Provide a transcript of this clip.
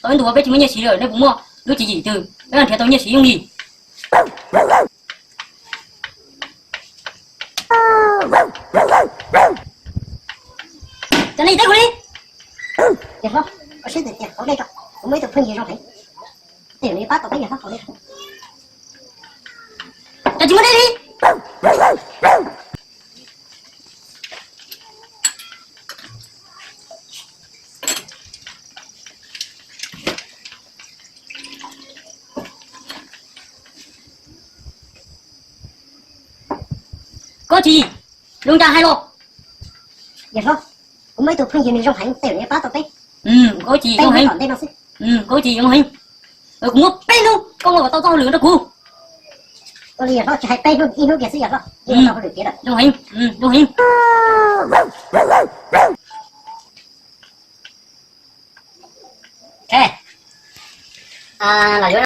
Ib ntus peb tsis muaj nyiaj siv lawm, nej puas muaj lub tswv yim twg peb mam nrhiav tau nyiaj siv yooj yim? Cov nej teb kuv li. Yawm hlob, koj siab tiag tiag, kuv muaj ib tug phooj ywg zoo heev, tej zaum nws pab tau peb yawm hlob. Cov tsis muaj dej li. Koj tsis zoo cas hais los. Yawm hlob, kuv muaj ib tug phooj ywg nws zoo heev, tej zaum nws pab tau peb. Koj tsis zoo heev, koj tsis zoo heev. Kuv muaj peb hnub koj muab kom tau txoj hauj lwm rau kuv. Ua li yawm hlob, tsis hais peb hnub, ib hnub kiag xwb yawm hlob, yeej tau hauj lwm tiav lawm. Zoo heev, zoo heev. Los yuav